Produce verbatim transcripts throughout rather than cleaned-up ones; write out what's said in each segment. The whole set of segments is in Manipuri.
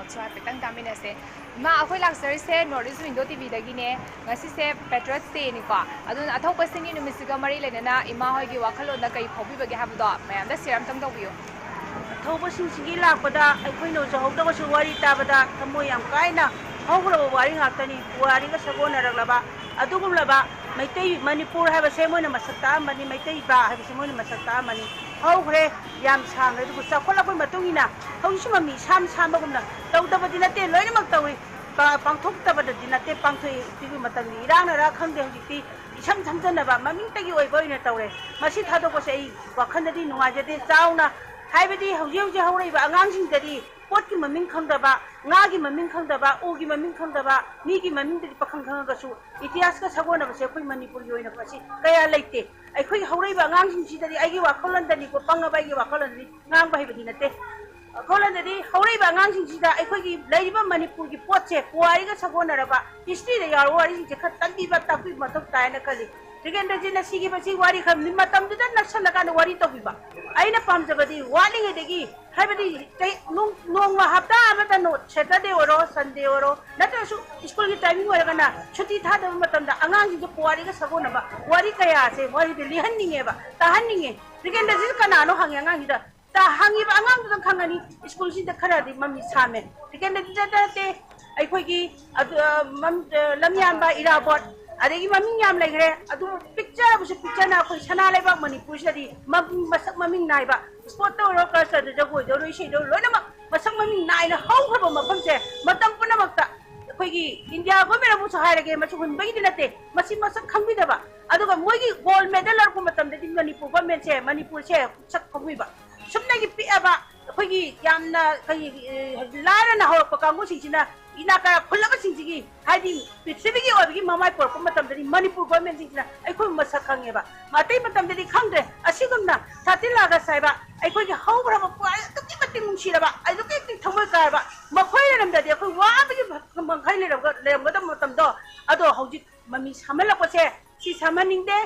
ꯁꯨ ꯍꯥꯏꯐꯦꯠꯇꯪ ꯇꯥꯃꯤꯟꯅꯁꯦ꯫ ꯏꯃꯥ, ꯑꯩꯈꯣꯏ ꯂꯥꯛꯆꯔꯤꯁꯦ North East Window ꯇꯤꯚꯤꯗꯒꯤꯅꯦ꯫ ꯉꯁꯤꯁꯦ Patriots Dayꯅꯤꯀꯣ꯫ ꯑꯗꯨꯅ ꯑꯊꯣꯛꯄꯁꯤꯡꯒꯤ ꯅꯨꯃꯤꯠꯁꯤꯒ ꯃꯔꯤ ꯂꯩꯅꯅ ꯏꯃꯥ ꯍꯣꯏꯒꯤ ꯋꯥꯈꯜꯂꯣꯟꯗ ꯀꯔꯤ ꯐꯥꯎꯕꯤꯕꯒꯦ ꯍꯥꯏꯕꯗꯣ ꯃꯌꯥꯝꯗ share ꯑꯝꯇꯪ ꯇꯧꯕꯤꯌꯨ꯫ ꯑꯊꯧꯕꯁꯤꯡꯁꯤꯒꯤ ꯂꯥꯛꯄꯗ ꯑꯩꯈꯣꯏꯅ ꯎꯖꯍꯧꯗꯕꯁꯨ ꯋꯥꯔꯤ ꯇꯥꯕꯗ ꯊꯃꯣꯏ ꯌꯥꯝ ꯀꯥꯏꯅ ꯍꯧꯈ꯭ꯔꯕ ꯋꯥꯔꯤ ꯉꯥꯛꯇꯅꯤ꯫ ꯄꯨꯋꯥꯔꯤꯒ ꯁꯥꯒꯣꯟꯅꯔꯛꯂꯕ ꯑꯗꯨꯒꯨꯝꯂꯕ ꯃꯩꯇꯩ ꯃꯅꯤꯄꯨꯔ ꯍꯥꯏꯕꯁꯦ ꯃꯣꯏꯅ ꯃꯁꯛ ꯇꯥꯛꯑꯝꯕꯅꯤ, ꯃꯩꯇꯩ ꯏꯄꯥ ꯍꯥꯏꯕꯁꯦ ꯃꯣꯏꯅ ꯃꯁꯛ ꯇꯥꯛꯑꯝꯕꯅꯤ꯫ ꯍꯧꯈ꯭ꯔꯦ, ꯌꯥꯝ ꯁꯥꯡꯈ꯭ꯔꯦ꯫ ꯑꯗꯨꯕꯨ ꯆꯥꯎꯈꯠꯂꯛꯄꯒꯤ ꯃꯇꯨꯡ ꯏꯟꯅ ꯍꯧꯖꯤꯛꯁꯨ ꯃꯃꯤ ꯏꯁꯥꯝ ꯁꯥꯝꯕꯒꯨꯝꯅ ꯇꯧꯗꯕꯗꯤ ꯅꯠꯇꯦ, ꯂꯣꯏꯅꯃꯛ ꯇꯧꯏ꯫ ꯄꯥꯡꯊꯣꯛꯇꯕꯗꯗꯤ ꯅꯠꯇꯦ, ꯄꯥꯡꯊꯣꯛꯏ꯫ ꯁꯤꯒꯤ ꯃꯇꯝꯒꯤ ꯏꯔꯥꯡꯅꯔ ꯈꯪꯗꯦ, ꯍꯧꯖꯤꯛꯇꯤ ꯏꯁꯝ ꯁꯝꯖꯟꯅꯕ ꯃꯃꯤꯡꯇꯒꯤ ꯑꯣꯏꯕ ꯑꯣꯏꯅ ꯇꯧꯔꯦ꯫ ꯃꯁꯤ ꯊꯥꯗꯣꯛꯄꯁꯦ ꯑꯩ ꯋꯥꯈꯜꯗꯗꯤ ꯅꯨꯡꯉꯥꯏꯖꯗꯦ꯫ ꯆꯥꯎꯅ ꯍꯥꯏꯕꯗꯤ ꯍꯧꯖꯤꯛ ꯍꯧꯖꯤꯛ ꯍꯧꯔꯛꯏꯕ ꯑꯉꯥꯡꯁꯤꯡꯗꯗꯤ ꯄꯣꯠꯀꯤ ꯃꯃꯤꯡ ꯈꯪꯗꯕ, ꯉꯥꯒꯤ ꯃꯃꯤꯡ ꯈꯪꯗꯕ, ꯎꯒꯤ ꯃꯃꯤꯡ ꯈꯪꯗꯕ, ꯃꯤꯒꯤ ꯃꯃꯤꯡꯗꯗꯤ ꯄꯥꯈꯪ ꯈꯪꯉꯒꯁꯨ ꯏꯇꯤꯍꯥꯁꯀ ꯁꯥꯒꯣꯟꯅꯕꯁꯦ ꯑꯩꯈꯣꯏ ꯃꯅꯤꯄꯨꯔꯒꯤ ꯑꯣꯏꯅ ꯃꯁꯤ ꯀꯌꯥ ꯂꯩꯇꯦ꯫ ꯑꯩꯈꯣꯏꯒꯤ ꯍꯧꯔꯛꯏꯕ ꯑꯉꯥꯡꯁꯤꯡꯁꯤꯗꯗꯤ, ꯑꯩꯒꯤ ꯋꯥꯈꯜꯂꯣꯟꯗꯅꯤꯀꯣ, ꯄꯪꯉꯕ ꯑꯩꯒꯤ ꯋꯥꯈꯜꯂꯣꯟꯗꯅꯤ, ꯉꯥꯡꯕ ꯍꯩꯕꯗꯤ ꯅꯠꯇꯦ꯫ ꯋꯥꯈꯜꯂꯣꯟꯗꯗꯤ ꯍꯧꯔꯛꯏꯕ ꯑꯉꯥꯡꯁꯤꯡꯁꯤꯗ ꯑꯩꯈꯣꯏꯒꯤ ꯂꯩꯔꯤꯕ ꯃꯅꯤꯄꯨꯔꯒꯤ ꯄꯣꯠꯁꯦ ꯄꯨꯋꯥꯔꯤꯒ ꯁꯥꯒꯣꯟꯅꯔꯕ, historyꯗ ꯌꯥꯎꯔꯕ ꯋꯥꯔꯤꯁꯤꯡꯁꯦ ꯈꯔ ꯇꯝꯕꯤꯕ ꯇꯥꯛꯄꯤꯕ ꯃꯊꯧ ꯇꯥꯏꯅ ꯈꯜꯂꯤ꯫ ꯕ꯭ꯔꯤꯒꯦꯟꯗ꯭ꯔꯖꯤꯠꯅ ꯁꯤꯈꯤꯕꯁꯤ ꯋꯥꯔꯤ ꯈꯔ ꯃꯇꯝꯗꯨꯗ ꯅꯛꯁꯜꯂꯀꯥꯟꯗ ꯋꯥꯔꯤ ꯇꯧꯕꯤꯕ꯫ ꯑꯩꯅ ꯄꯥꯝꯖꯕꯗꯤ ꯋꯥꯠꯂꯤꯉꯩꯗꯒꯤ, ꯍꯥꯏꯕꯗꯤ ꯆꯍꯤ-, ꯅꯣꯡ-, ꯅꯣꯡꯃ ꯍꯞꯇꯥ ꯑꯃꯗ ꯅꯣ-, Saturday ꯑꯣꯏꯔꯣ, Sunday ꯑꯣꯏꯔꯣ, ꯅꯠꯇ꯭ꯔꯁꯨ ꯁ꯭ꯀꯨꯜꯒꯤ timing ꯑꯣꯏꯔꯒꯅ ꯁꯨꯇꯤ ꯊꯥꯗꯕ ꯃꯇꯝꯗ ꯑꯉꯥꯡꯁꯤꯡꯗ ꯄꯨꯋꯥꯔꯤꯒ ꯁꯥꯒꯣꯟꯅꯕ ꯋꯥꯔꯤ ꯀꯌꯥꯁꯦ ꯋꯥꯔꯤꯗ ꯂꯤꯍꯟꯅꯤꯡꯉꯦꯕ, ꯇꯥꯍꯟꯅꯤꯡꯉꯦ꯫ ꯕ꯭ꯔꯤꯒꯦꯟꯗ꯭ꯔꯖꯤꯠ ꯀꯅꯥꯅꯣ ꯍꯪꯉꯦ ꯑꯉꯥꯡꯁꯤꯗ꯫ ꯇ-, ꯍꯪꯉꯤꯕ ꯑꯉꯥꯡꯗꯨꯗꯪ ꯈꯪꯉꯅꯤ ꯁ꯭ꯀꯨꯜꯁꯤꯗ ꯈꯔꯗꯤ ꯃꯃꯤ ꯁꯥꯝꯃꯦ꯫ ꯕ꯭ꯔꯤꯒꯦꯟꯗ꯭ꯔꯖꯤꯠꯇ ꯅꯠꯇꯦ, ꯑꯩꯈꯣꯏꯒꯤ ꯑꯗꯨ, ꯑ, ꯃꯝ-, ꯑ, ꯂꯝꯌꯥꯟꯕ ꯏꯔꯥꯕꯣꯠ, ꯑꯗꯒꯤ ꯃꯃꯤꯡ ꯌꯥꯝ ꯂꯩꯈ꯭ꯔꯦ꯫ ꯑꯗꯨ ꯄꯤꯛꯆꯔꯕꯁꯨ ꯄꯤꯛꯆꯔꯅ ꯑꯩꯈꯣꯏ ꯁꯅꯥ ꯂꯩꯕꯥꯛ ꯃꯅꯤꯄꯨꯔꯁꯤꯗꯗꯤ ꯃ-, ꯃꯁꯛ ꯃꯃꯤꯡ ꯅꯥꯏꯕ, sportꯇ ꯑꯣꯏꯔꯣ, cultureꯗ ꯖꯒꯣꯏꯗ ꯑꯣꯏꯔꯣ, ꯏꯁꯩꯗ ꯑꯣꯏꯔꯣ, ꯂꯣꯏꯅꯃꯛ ꯃꯁꯛ ꯃꯃꯤꯡ ꯅꯥꯏꯅ ꯍꯧꯈ꯭ꯔꯕ ꯃꯐꯝꯁꯦ ꯃꯇꯝ ꯄꯨꯝꯅꯃꯛꯇ ꯑꯩꯈꯣꯏꯒꯤ India government ꯑꯃꯨꯛꯁꯨ ꯍꯥꯏꯔꯒꯦ, ꯃꯁꯤ ꯍꯨꯟꯕꯒꯤꯗꯤ ꯅꯠꯇꯦ, ꯃꯁꯤ ꯃꯁꯛ ꯈꯪꯕꯤꯗꯕ꯫ ꯑꯗꯨꯒ ꯃꯣꯏꯒꯤ gold medal ꯂꯧꯔꯛꯄ ꯃꯇꯝꯗꯗꯤ ꯃꯅꯤꯄꯨꯔ governmentꯁꯦ, ꯃꯅꯤꯄꯨꯔꯁꯦ ꯁꯛ ꯈꯪꯕꯤꯕ꯫ ꯁꯨꯞꯅꯒꯤ ꯄꯤꯛꯑꯕ ꯑꯩꯈꯣꯏꯒꯤ ꯌꯥꯝꯅ ꯑꯩꯈꯣꯏꯒꯤ, ꯑꯦ, ꯂꯥꯏꯔꯅ ꯍꯧꯔꯛꯄ ꯀꯥꯡꯕꯨꯁꯤꯡꯁꯤꯅ, ꯏꯅꯥꯛ ꯀꯥꯏꯔ ꯈꯨꯜꯂꯕꯁꯤꯡꯁꯤꯒꯤ, ꯍꯥꯏꯗꯤ ꯄ꯭ꯔꯤꯊꯤꯕꯤꯒꯤ ꯑꯣꯏꯕꯒꯤ ꯃꯃꯥꯏ ꯄꯨꯔꯛꯄ ꯃꯇꯝꯗꯗꯤ ꯃꯅꯤꯄꯨꯔ governmentꯁꯤꯡꯁꯤꯅ ꯑꯩꯈꯣꯏꯕꯨ ꯃꯁꯛ ꯈꯪꯉꯦꯕ꯫ ꯑꯇꯩ ꯃꯇꯝꯗꯗꯤ ꯈꯪꯗ꯭ꯔꯦ꯫ ꯑꯁꯤꯒꯨꯝꯅ ꯊꯥꯇꯤꯜ ꯑꯥꯒꯁ ꯍꯥꯏꯕ ꯑꯩꯈꯣꯏꯒꯤ ꯍꯧꯈ꯭ꯔꯕ ꯄꯨꯋꯥꯔꯤ ꯑꯗꯨꯛꯀꯤ ꯃꯇꯤꯛ ꯅꯨꯡꯁꯤꯔꯕ, ꯑꯗꯨꯛꯀꯤ ꯃꯇꯤꯛ ꯊꯃꯣꯏ ꯀꯥꯏꯔꯕ, ꯃꯈꯣꯏ ꯂꯩꯔꯝꯗ꯭ꯔꯗꯤ ꯑꯩꯈꯣꯏ ꯋꯥꯕꯒꯤ ꯃꯈꯩ ꯂꯩꯔꯝꯒ-, ꯂꯩꯔꯝꯒꯗꯕ ꯃꯇꯝꯗꯣ, ꯑꯗꯣ ꯍꯧꯖꯤꯛ ꯃꯃꯤ ꯁꯥꯝꯍꯜꯂꯛꯄꯁꯦ ꯁꯤ ꯁꯥꯝꯍꯟꯅꯤꯡꯗꯦ꯫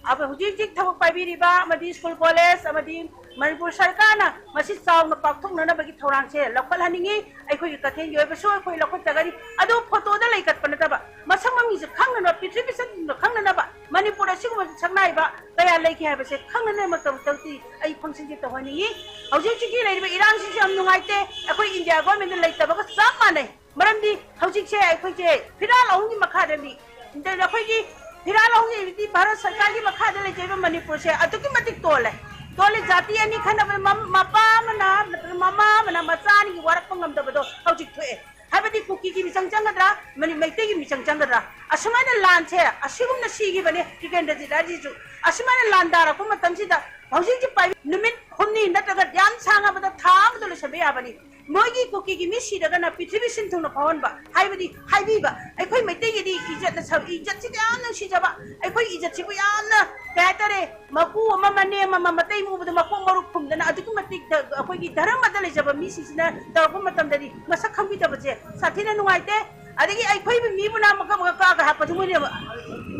ꯑꯗꯣ ꯍꯧꯖꯤꯛ ꯍꯧꯖꯤꯛ ꯊꯕꯛ ꯄꯥꯏꯕꯤꯔꯤꯕ ꯑꯃꯗꯤ ꯁ꯭ꯀꯨꯜ ꯀꯣꯂꯦꯖ ꯑꯃꯗꯤ ꯃꯅꯤꯄꯨꯔ ꯁꯔꯀꯥꯔꯅ ꯃꯁꯤ ꯆꯥꯎꯅ ꯄꯥꯛꯊꯣꯛꯅꯅꯕꯒꯤ ꯊꯧꯔꯥꯡꯁꯦ ꯂꯧꯈꯠꯍꯟꯅꯤꯡꯉꯤ꯫ ꯑꯩꯈꯣꯏꯒꯤ ꯀꯩꯊꯦꯜꯒꯤ ꯑꯣꯏꯕꯁꯨ ꯑꯩꯈꯣꯏ ꯂꯧꯈꯠꯆꯒꯅꯤ꯫ ꯑꯗꯨ ꯐꯣꯇꯣꯗ ꯂꯩꯈꯠꯄ ꯅꯠꯇꯕ, ꯃꯁꯛ ꯃꯃꯤꯡꯁꯦ ꯈꯪꯅꯅꯕ, ꯄ꯭ꯔꯤꯊꯤꯕꯤ ꯁꯛꯅ ꯈꯪꯅꯅꯕ, ꯃꯅꯤꯄꯨꯔ ꯑꯁꯤꯒꯨꯝꯕ ꯁꯛꯅꯥꯏꯕ ꯀꯌꯥ ꯂꯩꯒꯦ ꯍꯥꯏꯕꯁꯦ ꯈꯪꯅꯅꯕ ꯃꯇꯝꯗꯤ ꯑꯩ ꯐꯪꯁꯟꯁꯦ ꯇꯧꯍꯟꯅꯤꯡꯉꯤ꯫ ꯍꯧꯖꯤꯛ ꯍꯧꯖꯤꯛꯀꯤ ꯂꯩꯔꯤꯕ ꯏꯔꯥꯡꯁꯤꯁꯨ ꯌꯥꯝ ꯅꯨꯡꯉꯥꯏꯇꯦ꯫ ꯑꯩꯈꯣꯏ ꯏꯟꯗꯤꯌꯥ ꯒꯣꯔꯃꯦꯟꯗ ꯂꯩꯇꯕꯒ ꯆꯞ ꯃꯥꯟꯅꯩ꯫ ꯃꯔꯝꯗꯤ ꯍꯧꯖꯤꯛꯁꯦ ꯑꯩꯈꯣꯏꯁꯦ ꯐꯤꯔꯥꯜ ꯑꯍꯨꯝꯒꯤ ꯃꯈꯥꯗꯅꯤ꯫ ꯑꯗꯨꯅ ꯑꯩꯈꯣꯏꯒꯤ ꯐꯤꯔꯥꯜ ꯑꯍꯨꯝꯒꯤ ꯍꯧꯖꯤꯛꯇꯤ ꯚꯥꯔꯠ ꯁꯔꯀꯥꯔꯒꯤ ꯃꯈꯥꯗ ꯂꯩꯖꯔꯤꯕ ꯃꯅꯤꯄꯨꯔꯁꯦ ꯑꯗꯨꯛꯀꯤ ꯃꯇꯤꯛ ꯇꯣꯜꯂꯦ꯫ ꯇꯣꯜꯂꯤ꯫ ꯖꯥꯇꯤ ꯑꯅꯤ ꯈꯟꯅꯕꯗ ꯃꯝ-, ꯃꯄꯥ ꯑꯃꯅ ꯅꯠꯇ꯭ꯔꯒ ꯃꯃꯥ ꯑꯃꯅ ꯃꯆꯥ ꯑꯅꯤꯒꯤ ꯋꯥꯔꯛꯄ ꯉꯝꯗꯕꯗꯣ ꯍꯧꯖꯤꯛ ꯊꯣꯛꯑꯦ꯫ ꯍꯥꯏꯕꯗꯤ ꯀꯨꯀꯤꯒꯤ ꯃꯤꯆꯪ ꯆꯪꯒꯗ꯭ꯔꯥ, ꯃꯅꯤ-, ꯃꯩꯇꯩꯒꯤ ꯃꯤꯆꯪ ꯆꯪꯒꯗ꯭ꯔꯥ? ꯑꯁꯨꯃꯥꯏꯅ ꯂꯥꯟꯁꯦ ꯑꯁꯤꯒꯨꯝꯅ ꯁꯤꯈꯤꯕꯅꯦ ꯇꯤꯀꯦꯟꯗ꯭ꯔꯖꯤꯠ ꯍꯥꯏꯁꯤꯁꯨ꯫ ꯑꯁꯨꯃꯥꯏꯅ ꯂꯥꯟ ꯇꯥꯔꯛꯄ ꯃꯇꯝꯁꯤꯗ ꯍꯧꯖꯤꯛ ꯍꯧꯖꯤꯛ ꯄꯥꯏꯕꯤ ꯅꯨꯃꯤꯠ ꯍꯨꯝꯅꯤ ꯅꯠꯇ꯭ꯔꯒ ꯌꯥꯝ ꯁꯥꯡꯉꯕꯗ ꯊꯥ ꯑꯃꯗ ꯂꯣꯏꯁꯤꯟꯕ ꯌꯥꯕꯅꯤ꯫ ꯃꯣꯏꯒꯤ ꯀꯨꯀꯤꯒꯤ ꯃꯤ ꯁꯤꯔꯒꯅ ꯄ꯭ꯔꯤꯊꯤꯕꯤ ꯁꯤꯟ ꯊꯨꯡꯅ ꯐꯥꯎꯍꯟꯕ, ꯍꯥꯏꯕꯗꯤ ꯍꯥꯏꯕꯤꯕ꯫ ꯑꯩꯈꯣꯏ ꯃꯩꯇꯩꯒꯤꯗꯤ ꯏꯖꯠꯅ ꯁ-, ꯏꯖꯠꯁꯤꯗ ꯌꯥꯝ ꯅꯨꯡꯁꯤꯖꯕ, ꯑꯩꯈꯣꯏ ꯏꯖꯠꯁꯤꯕꯨ ꯌꯥꯝꯅ, ꯀꯩ ꯍꯥꯏꯇꯥꯔꯦ, ꯃꯄꯨ ꯑꯃ, ꯃꯅꯦꯝ ꯑꯃ, ꯃꯇꯩ ꯃꯨꯕꯗ ꯃꯀꯣꯛ ꯃꯔꯨ ꯈꯨꯝꯗꯅ ꯑꯗꯨꯛꯀꯤ ꯃꯇꯤꯛ ꯗ-, ꯑꯩꯈꯣꯏꯒꯤ ꯙꯔꯃꯗ ꯂꯩꯖꯕ ꯃꯤꯁꯤꯡꯁꯤꯅ ꯇꯧꯔꯛꯄ ꯃꯇꯝꯗꯗꯤ ꯃꯁꯛ ꯈꯪꯕꯤꯗꯕꯁꯦ ꯁꯥꯊꯤꯅ ꯅꯨꯡꯉꯥꯏꯇꯦ꯫ ꯑꯗꯒꯤ ꯑꯩꯈꯣꯏꯕꯨ ꯃꯤꯕꯨ ꯅꯥ ꯃꯀꯛ ꯃꯀꯛ ꯀꯛꯑꯒ ꯍꯥꯞꯄꯗꯨ ꯃꯣꯏꯅ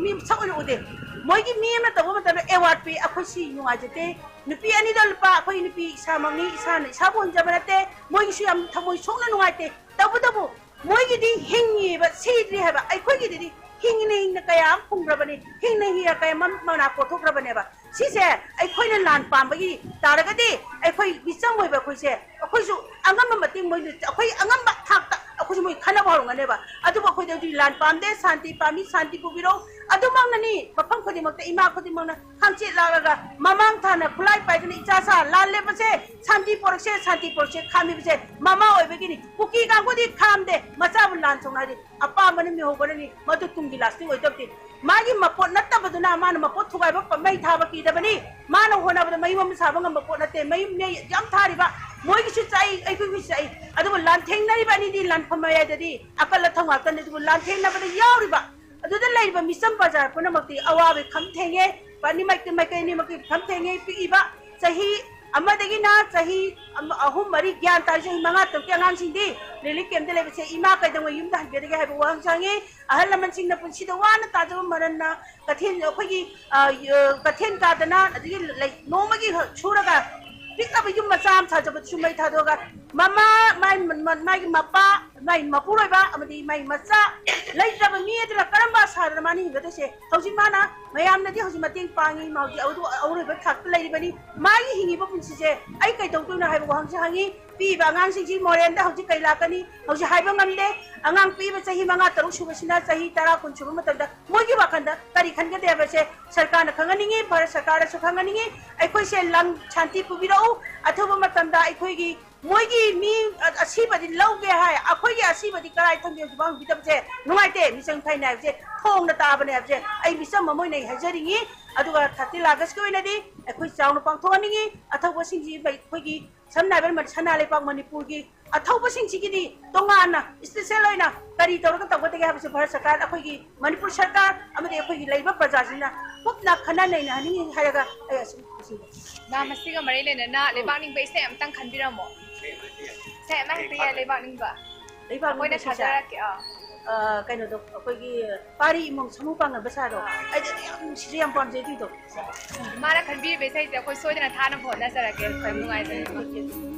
ꯃꯤ ꯁꯛ ꯑꯣꯏꯅ ꯎꯗꯦ꯫ ꯃꯣꯏꯒꯤ ꯃꯤ ꯑꯃꯅ ꯇꯧꯕ ꯃꯇꯝꯗ ꯑꯦꯋꯥꯔꯗ ꯄꯤ, ꯑꯩꯈꯣꯏ ꯁꯤ ꯅꯨꯡꯉꯥꯏꯖꯗꯦ꯫ ꯅꯨꯄꯤ ꯑꯅꯤꯗꯣ ꯂꯨꯄꯥ, ꯑꯩꯈꯣꯏ ꯅꯨꯄꯤ ꯏꯁꯥꯃꯛꯅꯤ, ꯏꯁꯥꯅ ꯏꯁꯥꯕꯨ ꯍꯨꯟꯖꯕ ꯅꯠꯇꯦ꯫ ꯃꯣꯏꯒꯤꯁꯨ ꯌꯥꯝ ꯊꯃꯣꯏ ꯁꯣꯛꯅ ꯅꯨꯡꯉꯥꯏꯇꯦ꯫ ꯇꯧꯕꯇꯕꯨ ꯃꯣꯏꯒꯤꯗꯤ ꯍꯤꯡꯉꯤꯕ, ꯁꯤꯗ꯭ꯔꯤ ꯍꯥꯏꯕ꯫ ꯑꯩꯈꯣꯏꯒꯤꯗꯨꯗꯤ ꯍꯤꯡꯅ ꯍꯤꯡꯅ ꯀꯌꯥ ꯑꯃ ꯐꯨꯝꯈ꯭ꯔꯕꯅꯤ, ꯍꯤꯡꯅ ꯍꯤꯡꯅ ꯀꯌꯥ ꯑꯃ ꯃꯅꯥ ꯀꯣꯊꯣꯛꯈ꯭ꯔꯕꯅꯦꯕ꯫ ꯁꯤꯁꯦ ꯑꯩꯈꯣꯏꯅ ꯂꯥꯟ ꯄꯥꯝꯕꯒꯤ ꯇꯥꯔꯒꯗꯤ ꯑꯩꯈꯣꯏ ꯃꯤꯆꯝ ꯑꯣꯏꯕ ꯑꯩꯈꯣꯏꯁꯦ, ꯑꯩꯈꯣꯏꯁꯨ ꯑꯉꯝꯕ ꯃꯇꯦꯡ ꯃꯣꯏ, ꯑꯩꯈꯣꯏ ꯑꯉꯝꯕ ꯊꯥꯛꯇ ꯑꯩꯈꯣꯏꯁꯨ ꯃꯣꯏ ꯈꯟꯅꯕ ꯍꯧꯔꯝꯒꯅꯦꯕ꯫ ꯑꯗꯨꯕꯨ ꯑꯩꯈꯣꯏꯗꯤ ꯍꯧꯖꯤꯛ ꯂꯥꯟ ꯄꯥꯝꯗꯦ, ꯁꯥꯟꯇꯤ ꯄꯥꯝꯃꯤ, ꯁꯥꯟꯇꯤ ꯄꯨꯕꯤꯔꯣ꯫ ꯑꯗꯨꯃꯛꯅꯅꯤ ꯃꯐꯝ ꯈꯨꯗꯤꯡꯃꯛꯇ ꯏꯃꯥ ꯈꯨꯗꯤꯡꯃꯛꯅ ꯈꯥꯡꯆꯦꯠ ꯂꯥꯛꯂꯒ ꯃꯃꯥꯡ ꯊꯥꯅ ꯈꯨꯠꯂꯥꯏ ꯄꯥꯏꯗꯨꯅ ꯏꯆꯥ ꯁꯥ ꯂꯥꯜꯂꯦꯕꯁꯦ, ꯁꯥꯟꯇꯤ ꯄꯣꯔꯛꯁꯦ, ꯁꯥꯟꯇꯤ ꯄꯣꯔꯛꯁꯦ ꯈꯥꯝꯃꯤꯕꯁꯦ ꯃꯃꯥ ꯑꯣꯏꯕꯒꯤꯅꯤ꯫ ꯀꯨꯀꯤ ꯀꯥꯡꯕꯨꯗꯤ ꯈꯥꯝꯗꯦ, ꯃꯆꯥꯕꯨ ꯂꯥꯟ ꯁꯣꯛꯅ ꯍꯥꯏꯗꯤ ꯑꯄꯥꯝꯕꯅ ꯃꯤꯍꯧꯕꯅꯅꯤ, ꯃꯗꯨ ꯇꯨꯡꯒꯤ lasting ꯑꯣꯏꯗꯕꯗꯤ꯫ ꯃꯥꯒꯤ ꯃꯄꯣꯠ ꯅꯠꯇꯕꯗꯨꯅ ꯃꯥꯅ ꯃꯄꯣꯠ ꯊꯨꯒꯥꯏꯕ ꯄ-, ꯃꯩ ꯊꯥꯕ ꯀꯤꯗꯕꯅꯤ꯫ ꯃꯥꯅ ꯍꯣꯠꯅꯕꯗ ꯃꯌꯨꯝ ꯑꯃ ꯁꯥꯕ ꯉꯝꯕ ꯄꯣꯠ ꯅꯠꯇꯦ꯫ ꯃꯌꯨꯝ ꯃꯩ ꯌꯥꯝ ꯊꯥꯔꯤꯕ, ꯃꯣꯏꯒꯤꯁꯨ ꯆꯥꯏ, ꯑꯩꯈꯣꯏꯒꯤꯁꯨ ꯆꯥꯏ꯫ ꯑꯗꯨꯕꯨ ꯂꯥꯟꯊꯦꯡꯅꯔꯤꯕ ꯑꯅꯤꯗꯤ ꯂꯥꯟꯐꯝ ꯃꯌꯥꯏꯗꯗꯤ ꯑꯀꯜ ꯑꯊꯧ ꯉꯥꯛꯇꯅꯤ꯫ ꯑꯗꯨꯕꯨ ꯂꯥꯟꯊꯦꯡꯅꯕꯗ ꯌꯥꯎꯔꯤꯕ, ꯑꯗꯨꯗ ꯂꯩꯔꯤꯕ ꯃꯤꯆꯝ ꯄ꯭ꯔꯖꯥ ꯄꯨꯝꯅꯃꯛꯇꯤ ꯑꯋꯥꯕ ꯈꯝ ꯊꯦꯡꯉꯦ꯫ ꯄ-, ꯑꯅꯤꯃꯛꯇꯤ, ꯃꯥꯏꯀꯩ ꯑꯅꯤꯃꯛꯀꯤ ꯈꯝ ꯊꯦꯡꯉꯦ꯫ ꯄꯤꯛꯏꯕ ꯆꯍꯤ ꯑꯃꯗꯒꯤꯅ ꯆꯍꯤ ꯑꯃ, ꯑꯍꯨꯝ, ꯃꯔꯤ, ꯒ꯭ꯌꯥꯟ ꯇꯥꯔꯤꯕ ꯆꯍꯤ ꯃꯉꯥ, ꯇꯔꯨꯛꯀꯤ ꯑꯉꯥꯡꯁꯤꯡꯗꯤ relief camp ꯇ ꯂꯩꯕꯁꯦ ꯏꯃꯥ ꯀꯩꯗꯧꯉꯩ ꯌꯨꯝꯗ ꯍꯟꯒꯗꯒꯦ ꯍꯥꯏꯕ ꯋꯥꯍꯪ ꯆꯪꯉꯤ꯫ ꯑꯍꯜ ꯂꯃꯟꯁꯤꯡꯅ ꯄꯨꯟꯁꯤꯗ ꯋꯥꯅ ꯇꯥꯖꯕ ꯃꯔꯟꯅ ꯀꯩꯊꯦꯜ, ꯑꯩꯈꯣꯏꯒꯤ, ꯑ, ꯌ-, ꯀꯩꯊꯦꯜ ꯀꯥꯗꯅ, ꯑꯗꯒꯤ ꯂꯩ-, ꯅꯣꯡꯃꯒꯤ ꯁꯨꯔꯒ ꯄꯤꯛꯂꯕ ꯌꯨꯝ ꯃꯆꯥ ꯑꯃ ꯁꯥꯖꯕꯗꯨꯁꯨ ꯃꯩ ꯊꯥꯗꯣꯛꯑꯒ ꯃꯃꯥ, ꯃꯥꯏ ꯃ-, ꯃ-, ꯃꯥꯒꯤ ꯃꯄꯥ, ꯃꯥꯏ ꯃꯄꯨꯔꯣꯏꯕ ꯑꯃꯗꯤ ꯃꯥꯏ ꯃꯆꯥ ꯂꯩꯇ꯭ꯔꯕ ꯃꯤ ꯑꯗꯨꯅ ꯀꯔꯝꯕ ꯑꯁꯥꯗꯅ ꯃꯥꯅ ꯍꯤꯡꯒꯗꯣꯏꯁꯦ? ꯍꯧꯖꯤꯛ ꯃꯥꯅ, ꯃꯌꯥꯝꯅꯗꯤ ꯍꯧꯖꯤꯛ ꯃꯇꯦꯡ ꯄꯥꯡꯉꯤ, ꯃꯥ ꯍꯧꯖꯤꯛ ꯑꯗꯨ ꯑꯔꯣꯏꯕ ꯊꯥꯛꯇ ꯂꯩꯔꯤꯕꯅꯤ꯫ ꯃꯥꯒꯤ ꯍꯤꯡꯉꯤꯕ ꯄꯨꯟꯁꯤꯁꯦ ꯑꯩ ꯀꯩꯗꯧꯗꯣꯏꯅꯣ ꯍꯥꯏꯕ ꯋꯥꯍꯪꯁꯦ ꯍꯪꯉꯤ꯫ ꯄꯤꯛꯏꯕ ꯑꯉꯥꯡꯁꯤꯡꯁꯤ ꯃꯣꯔꯦꯜꯗ ꯍꯧꯖꯤꯛ ꯀꯩ ꯂꯥꯛꯀꯅꯤ, ꯍꯧꯖꯤꯛ ꯍꯥꯏꯕ ꯉꯝꯗꯦ꯫ ꯑꯉꯥꯡ ꯄꯤꯛꯏꯕ ꯆꯍꯤ ꯃꯉꯥ, ꯇꯔꯨꯛ ꯁꯨꯕꯁꯤꯅ ꯆꯍꯤ ꯇꯔꯥ, ꯀꯨꯟ ꯁꯨꯕ ꯃꯇꯝꯗ ꯃꯣꯏꯒꯤ ꯋꯥꯈꯜꯗ ꯀꯔꯤ ꯈꯟꯒꯗꯦ ꯍꯥꯏꯕꯁꯦ ꯁꯔꯀꯥꯔꯅ ꯈꯪꯍꯟꯅꯤꯡꯉꯤ, ꯚꯥꯔꯠ ꯁꯔꯀꯥꯔꯗꯁꯨ ꯈꯪꯍꯟꯅꯤꯡꯉꯤ꯫ ꯑꯩꯈꯣꯏꯁꯦ ꯂꯝ ꯁꯥꯟꯇꯤ ꯄꯨꯕꯤꯔꯛꯎ, ꯑꯊꯨꯕ ꯃꯇꯝꯗ ꯑꯩꯈꯣꯏꯒꯤ ꯃꯣꯏꯒꯤ ꯃꯤ ꯑꯁꯤꯕꯗꯤ ꯂꯧꯒꯦ ꯍꯥꯏ, ꯑꯩꯈꯣꯏꯒꯤ ꯑꯁꯤꯕꯗꯤ ꯀꯔꯥꯏ ꯊꯝꯒꯦ ꯍꯧꯖꯤꯛꯐꯥꯎ ꯍꯪꯕꯤꯗꯕꯁꯦ ꯅꯨꯡꯉꯥꯏꯇꯦ꯫ ꯃꯤꯆꯪ ꯊꯥꯏꯅ ꯍꯥꯏꯕꯁꯦ ꯊꯣꯡꯅ ꯇꯥꯕꯅꯦ ꯍꯥꯏꯕꯁꯦ ꯑꯩ ꯃꯤꯆꯝ ꯑꯃ ꯑꯣꯏꯅ ꯑꯩ ꯍꯥꯏꯖꯔꯤꯉꯤ꯫ ꯑꯗꯨꯒ thirteen Augustꯀꯤ ꯑꯣꯏꯅꯗꯤ ꯑꯩꯈꯣꯏ ꯆꯥꯎꯅ ꯄꯥꯡꯊꯣꯛꯍꯟꯅꯤꯡꯉꯤ꯫ ꯑꯊꯧꯕꯁꯤꯡꯁꯤ ꯑꯩꯈꯣꯏꯒꯤ ꯁꯝꯅ ꯍꯥꯏꯔꯕꯗ ꯁꯅꯥ ꯂꯩꯕꯥꯛ ꯃꯅꯤꯄꯨꯔꯒꯤ ꯑꯊꯧꯕꯁꯤꯡꯁꯤꯒꯤꯗꯤ ꯇꯣꯉꯥꯟꯅ special ꯑꯣꯏꯅ ꯀꯔꯤ ꯇꯧꯔꯒ ꯇꯧꯒꯗꯒꯦ ꯍꯥꯏꯕꯁꯤ ꯚꯥꯔꯠ ꯁꯔꯀꯥꯔ, ꯑꯩꯈꯣꯏꯒꯤ ꯃꯅꯤꯄꯨꯔ ꯁꯔꯀꯥꯔ ꯑꯃꯗꯤ ꯑꯩꯈꯣꯏꯒꯤ ꯂꯩꯔꯤꯕ ꯄ꯭ꯔꯖꯥꯁꯤꯡꯅ ꯀꯨꯞꯅ ꯈꯟꯅ ꯅꯩꯅꯍꯟꯅꯤꯡꯏ ꯍꯥꯏꯔꯒ ꯑꯩ ꯑꯁꯨꯝ ꯂꯣꯏꯁꯤꯟꯖꯔꯦ꯫ ꯃꯥ ꯃꯁꯤꯒ ꯃꯔꯤ ꯂꯩꯅꯅ ꯂꯩꯕꯥꯛ ꯅꯤꯡꯕ ꯏꯁꯩ ꯑꯃꯇꯪ ꯈꯟꯕꯤꯔꯝꯃꯣ꯫ ꯏꯁꯩ ꯑꯃ ꯍꯦꯛꯇ ꯌꯥꯏ, ꯂꯩꯕꯥꯛ ꯅꯤꯡꯕ꯫ ꯂꯩꯕꯥꯛ ꯑꯩꯈꯣꯏꯅ ꯅꯤꯡꯕ ꯏꯁꯩꯁꯦ? ꯁꯥꯖꯔꯛꯀꯦ꯫ ꯑꯥ꯫ ꯑ, ꯀꯩꯅꯣꯗꯣ, ꯑꯩꯈꯣꯏꯒꯤ ꯄꯥꯔꯤ ꯏꯃꯣꯝ ꯁꯥꯃꯨ ꯄꯥꯡꯅꯕ ꯁꯥꯗꯣ, ꯑꯩꯗꯤ ꯑꯗꯨ ꯌꯥꯝ ꯅꯨꯡꯁꯤꯖꯩ, ꯌꯥꯝ ꯄꯥꯝꯖꯩ ꯑꯗꯨꯏꯗꯣ꯫ ꯃꯥꯅ ꯈꯟꯕꯤꯔꯤꯕ ꯏꯁꯩꯁꯦ ꯑꯩꯈꯣꯏ ꯁꯣꯏꯗꯅ ꯊꯥꯅꯕ ꯍꯣꯠꯅꯖꯔꯛꯀꯦ꯫ ꯌꯥꯝ ꯅꯨꯡꯉꯥꯏꯖꯔꯦ꯫